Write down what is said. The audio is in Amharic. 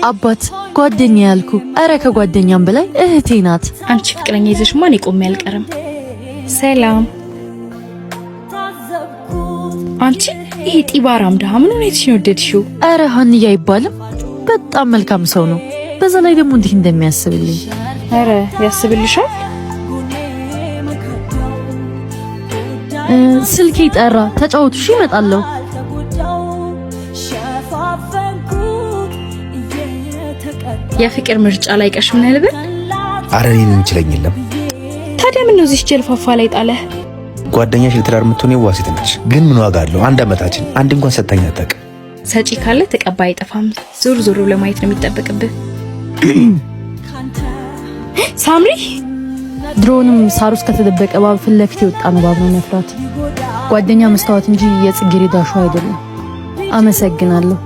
አባት፣ ጓደኛ ያልኩ፣ እረ ከጓደኛም በላይ እህቴ ናት። አንቺ ፍቅረኛ ይዘሽማ እኔ ቆሜ አልቀርም። ሰላም አንቺ፣ ይሄ ጢባራም ድሃ ምን ሁኔታሽ ነው የወደድሽው? እረ ሀንዬ አይባልም፣ በጣም መልካም ሰው ነው። በዛ ላይ ደግሞ እንዲህ እንደሚያስብልኝ። ኧረ ያስብልሻል። ስልኬ ጠራ። ተጫወቱ፣ እሺ እመጣለሁ። የፍቅር ምርጫ ላይ ቀሽ ምን ልበል? አረ እኔን የሚችለኝ የለም። ታዲያ ምን ነው እዚህ ጀልፋፋ ላይ ጣለህ? ጓደኛሽ ለትዳር የምትሆን የዋህ ሴት ነች። ግን ምን ዋጋ አለው? አንድ አመታችን አንድ እንኳን ሰጥታኝ አታውቅም። ሰጪ ካለ ተቀባይ አይጠፋም። ዞር ዞር ለማየት ነው የሚጠበቅብህ። ሳምሪ ድሮንም ሳር ውስጥ ከተደበቀ እባብ ፊት ለፊት የወጣ ነው እባብ ነው መፍራት። ጓደኛ መስታወት እንጂ የጽጌረዳ እሾህ አይደለም። አመሰግናለሁ።